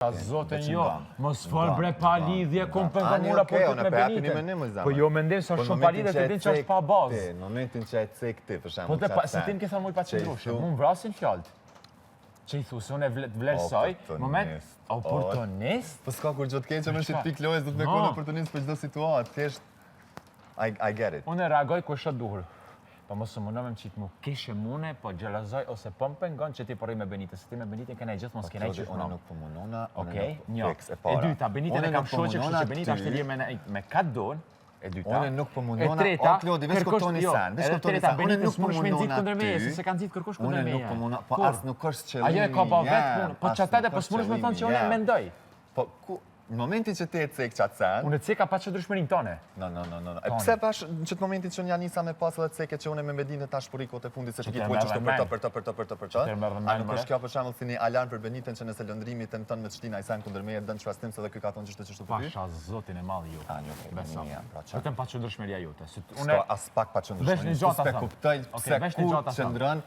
Ta zotin jo, mos fol bre pa lidhje, ku më pengon mu raportet me Benitën. Po jo mendim se është shumë pa lidhje, ti din që është pa bazë. Në momentin që e cek ti, për shembull. Po të pa, se ti më ke thënë mu i paqëndrueshëm, mu më vrasin fjalët. Që i thu, se unë e vlerësoj, moment, oportunist? Po s'ka kurgjë të keqe me shit pikë lojës, do të me konë oportunist për çdo situatë, thjesht I, I get it. Unë reagoj kur shoh duhur. Po mos u mundo me më qitë mu kishe mune, po xhelozoj ose po më pengon që ti po rri me Benitën, se ti me Benitën kena gjithmonë s'kena qysh Unë nuk po munona, Okej, po- një. E para. E dyta, Benitën e kam po shoqe, kështu që Benita është e lirë me me ka don. E dyta. Unë nuk po munona. E treta, o Klodi, veç kuptoni jo, sen, veç kuptoni sen. Unë nuk po munona. kundër meje, se s'e ka nxit kërkush kundër meje. Unë nuk po munona, po as nuk është qëllimi. Ajo e ka ba vetë punë, po çata po s'mundesh me thonë që unë mendoj. Po ku Në momentin që ti e cek qatë sen... Unë e ceka paqëndrueshmërinë tone. No, no, no, no. E pse bash në qëtë momentin që unë ja nisa me pas edhe ceke që unë e me Benitën tash për i kohët e fundit se që ki të që për të, për të, për të, për të, për të. A nuk është kjo për shembull si një alarm për Benitën që nëse Londrimi tenton me të shti naj sen kundër meje don't trust him se dhe ky ka thonë qështu qështu për ty? Pasha zotin e madh jo. A, një, okej, Beso. Pra që. Vetëm paqëndrueshmëria jote. S'ka as pak paqëndrueshmëri. S'pe kuptoj pse ku qëndron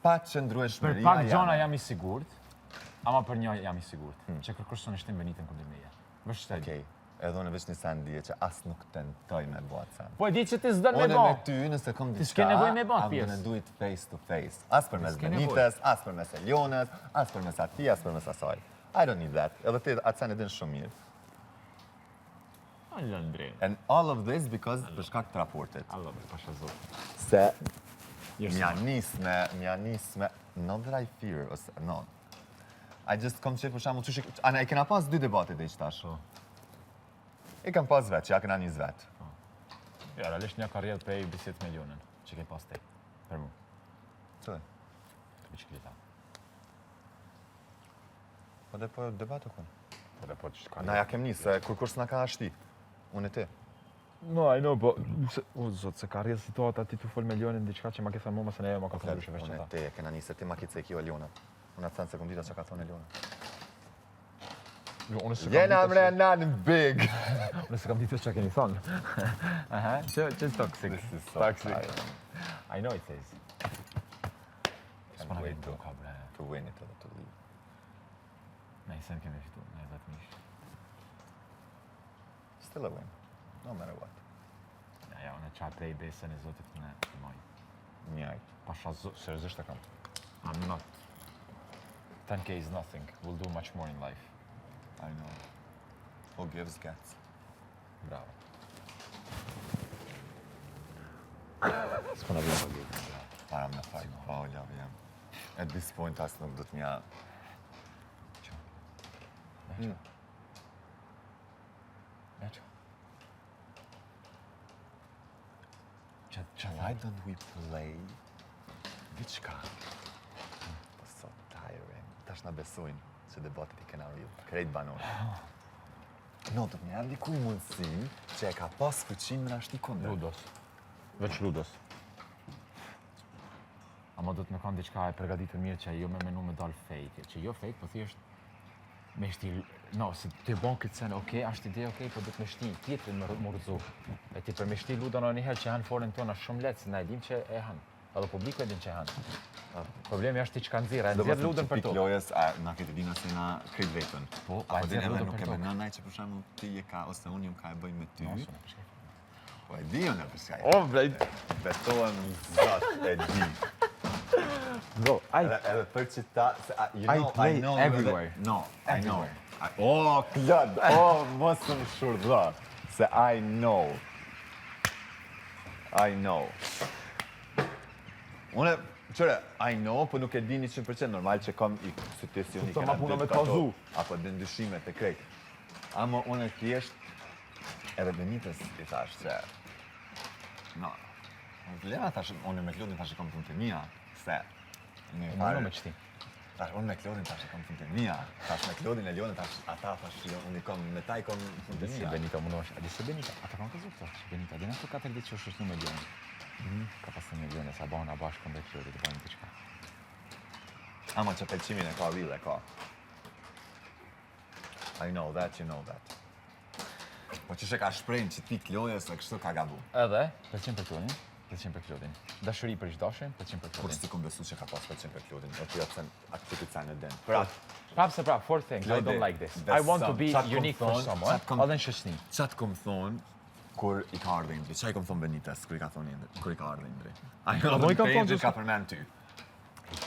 paqëndrueshmëria Për pak gjona jam i sigurt. Ama për një jam i sigurt, hmm. që kërkush s'e shtin Benitën kundër meje. Veç të Okej, edhe unë veç një sen di që as nuk tentoj me bo atë sen. Po e di që ti s'don me bo. Unë me ty, nëse kom diçka, ti s'ke nevojë me bo I'm gonna do it face to face. As përmes Benitës, as përmes Elionës, as përmes atij, as përmes asaj. I don't need that. Edhe ti atë sen e din shumë mirë. Londrin. And all of this because për shkak të raportit. Allah, pasha Zotin. Se mja nis me, mja nis me, not that I fear, ose, no. I just kom qef për shembull, qysh, a na i kena pas dy debate dhe që tash. Po. I kam pas vetë, që ja kena nis vetë. Po. Ja, realisht një ka rrjedh prej bisedës me Elionën, që ke pas te, për mu. Që? Të bicikleta. Po dhe po debat u konë. Po dhe po që ka... Na ja kem nisë, se kur kur s'na ka ashti. Unë e ti. No, I know, po... O, zot, se ka rrjedh situata ti tu fol me Elionën diçka që ma ke thënë mu, mos e ne ma ka thënë ndryshe veç Unë e ti e kena nisë, ti ma ki cek jo Eliona. Unë atë thënë se kom dita që ka thonë Eliona. Jo, unë s'e kam Jena mre në big. Unë s'e kam ditë çka keni thonë. Aha, që që toxic. This is so toxic. tiring. I know it is. Can't wait to, to win it edhe to leave. Na i sen kemi fitu, na i vetë mish. Still a win, no matter what. Ja, ja, unë qa prej besën e Zotit në të moj. Njajt. Pasha Zot, seriozisht e kam. I'm not. 10k is nothing. We'll do much more in life. I know. Who gives gets. Bravo. S'po na vjen pa Para me fal, pa o lavjem. At this point as nuk do të mja... Që? Mm. Ja që? Që, që why don't we play diçka? Po so tiring. Tash na besojnë që debatit i kena real. Krejt banorët. No, do të më jap dikuj mundësinë që e ka pas fuqinë me na shti kundër. Ludos. Veç Ludos. Ama do të me kanë diçka e përgatitur mirë që jo me menu me dal fake, që jo fake, po thjesht me shti, no, se ti bon këtë sen, okej, okay, është ide, okej, okay, po do të me shti tjetrin me më rrëzu. E ti për me shti Ludon një herë që hanë forën tona shumë lehtë, se na e dim që e hanë. Edhe publiku e din që e hanë. Problemi është ti çka nxjerr, e nxjerr Ludën për to. Lojës, a na këtë dina se na krejt vetën. Po, a e nxjerr Ludën për to. Nuk e menon ai që për shembull ti je ka ose unë jam ka e bëj me ty. Po e di unë për çka. O, bre, betohem zot, e di. Bro, I edhe, edhe për që ta, se, you I know, play I know everywhere. Edhe, no, I know. I, oh, Klod, oh, mos më shurdho, se I know. I know. Unë, qëre, I know, po nuk e di 100% normal që kam i si ti si unë i kena ditë kato, apo dhe ndyshimet e krejt. Ama unë e thjesht, edhe Benitës i thash që, no, Lena thash, unë me Klodin thash i kam punë të mia, se në farë... me qëti. Thash, unë me Klodin thash i kam punë të mia, thash me Klodin e Leonin, thash, ata thash, jo, unë i kam, me ta i kam punë të mia. Si Benita mundohesh, a di se Benita, ata kam këzu, thash, Benita, di në ato katër ditë që është shoqnu me Leonin. Mm. Ka pas të një Leonin, sa bahën bashkë kundër Klodit, të bëjnë diçka. Ama që pëlqimin e ka, real e ka. I know that, you know that. Po që ka shprejnë që ti lojës e kështu ka gabu. Edhe, pëlqim për Klodin, pëlqim për Klodin. Dashuri për ish dashin, pëlqim për Klodin. Kur si kom besu që ka pas pëlqim për Klodin, e ti atë sen, atë që këtë sen e den. Për atë. Prapë se prapë, four things, I don't like this. I want to be unique for someone, edhe në shoqni. Qa të kom thonë kur i ka ardhë Indri? Qa i kom thonë Benitas kur i ka thonë Indri? Kur i ka ardhë Indri? Ai po i kam thonë që ka përmend ty.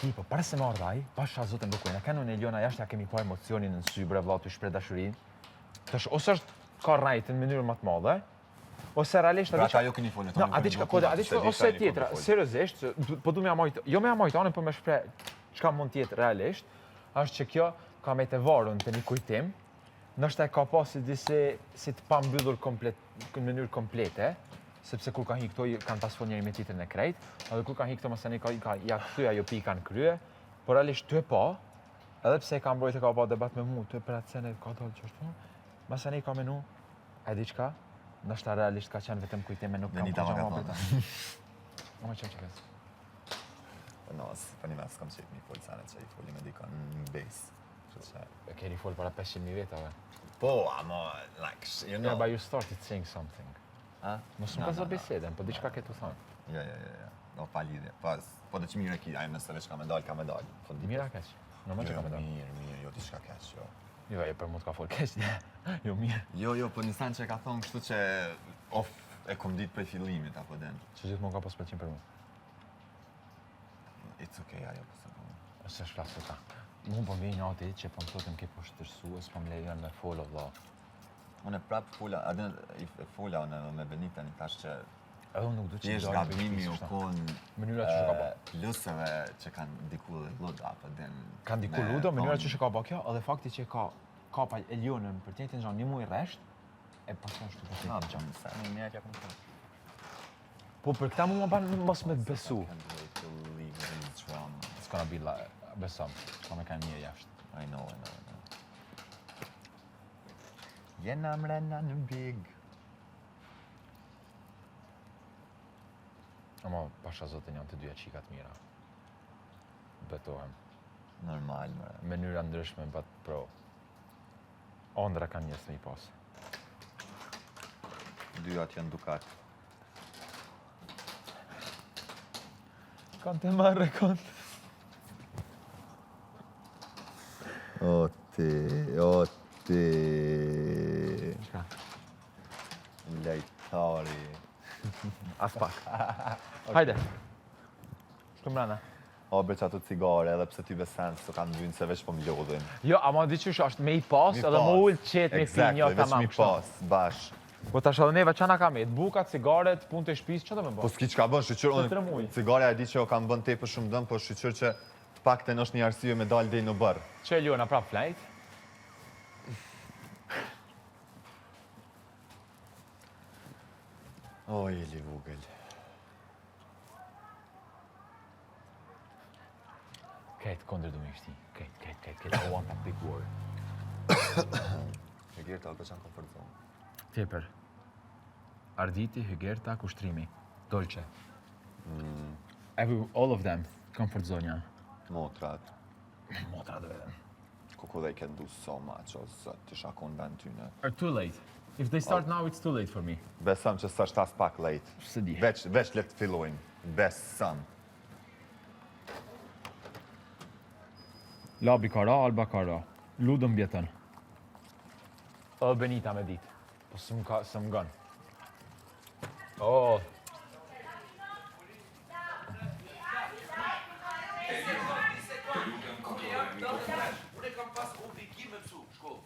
Ti, po para se më ardhë ai, pasha zotën bëkujna, kanë unë Eliona jashtë ja kemi pa emocionin në sy, bre vlla, të shpreh dashurinë. Tash ose është ka rrajt në mënyrë më të madhe, ose realisht Pra ata jo keni folë, No, a di çka po, a di çka ose tjetra, seriozisht, po du me ja majt, jo me ja majt anën, po me shpreh çka mund të jetë realisht, është që kjo ka me të varun të një kujtim, ndoshta e ka pas si disi si të pambyllur komplet në mënyrë komplete, sepse kur ka hi këto kanë pas fol njëri me tjetrin e krejt, edhe kur ka hi këto masanej ka, ka ja kthy ajo pika në krye, por realisht ty e pa, edhe pse e ka mbrojtë ka pa debat me mu, ty për atë sene ka dalë që është, masanej ka menu, e di çka, ndoshta realisht ka qenë vetëm kujtim e nuk kam Benita ma kurrë ka më thonë. për ta. O, më qenë që kes. Po no, po një mes s'kam qejf mi folë sene që i foli me dikon në besë. Kështu që... E keni fol para 500.000 vetave. Po, amo, like, you know. Yeah, but you started saying something. A? Mos më Na, ka na, zë na. bisedën, po diçka ke të thonë. Jo, jo, jo, jo. No, pa lidhje. Pa, po dhe që mirë e ki, ajo nëse veç ka me dal, ka me dal. Po di. Mira keq. Normal që Jo, ka me dalë. mirë, mirë, jo diçka keq, jo. Jo, jo, për mu të ka fol keq. Jo, mirë. Jo, jo, po një sen që e ka thonë kështu që off e kom ditë prej fillimit, apo den. Që gjithmonë ka pas pëlqim për mu. It's okay, ajo, po se po. Ose është flasë ta. Mu po më vjen ati që po më thotë më ke poshtërsu, s'po më lejon me fol o vlla. Unë e prap fola, a din, e fola unë edhe me Benitën, i thash që Edhe unë nuk du që thjesht dalë prej gabimi shtëpisë, u kështu. kon Mënyra që ka bë. plus edhe që kanë ndiku edhe Ludo, apo den. Ka ndiku me Ludo, mënyra thonë- që ka bë kjo, edhe fakti që ka ka pa Elionën për të njëjtën gjë një muaj rresht, e pason ashtu për të Ah, njëjtën gjë. po, se më mirë ja kom thonë. Po për këta mu më ban mos me të besu. Can't wait to leave this drama. It's gonna be like, besom, ka me kanë mirë jashtë. I know, I know, I know. Jena mrena në big. Ama pasha zotin janë të dyja qikat mira. Betohem. Normal, mëre. Mënyra ndryshme, but bro. Ondra kanë njerëz me i pas. Dyjat janë dukat. Kon të marrë, kon. O ti, o ti. Çka? Lejtari. As pak. Hajde. Shkëm mrena. O, bre që ato cigare, edhe pse ty besen s'u kanë vynë se veç po m'lodhin. Jo, ama di qysh është me i pas Mi edhe pas. më ul qet me pi Exactly, një veç tamam mi kështu. pas, bash. Po tash edhe neve çana ka met, buka, cigaret, punë të shtëpisë, ç'a do me Po bë? s'ki çka bën, shyqyr Të tre unë muaj. cigarja e di që o kam bën tepër shumë dëm, po shyqyr që të paktën është një arsye me dalë deri në bër. Që Eliona prap flajt. O, Eli vogël. Krejt kundër du me i shti. Krejt, krejt, krejt, krejt. I want a big war. E Gerta, o që në comfort zone. Tepër. Arditi, Hygerta, Kushtrimi. Dolce. Every, all of them. Comfort zone janë. Motrat. Motrat vetëm. Kuku they can do so much, o zot, të shakon vend tyne. Are too late. If they start now, it's too late for me. Besam që s'është as pak late. S'e di. Veç, veç le të fillojmë. Besam. Labi ka ra, Alba ka ra. Ludo mbjetën. O, Benita me ditë. Po s'm ka, s'm gën. Oh, Unë kam pas obligim me mësu shkollë.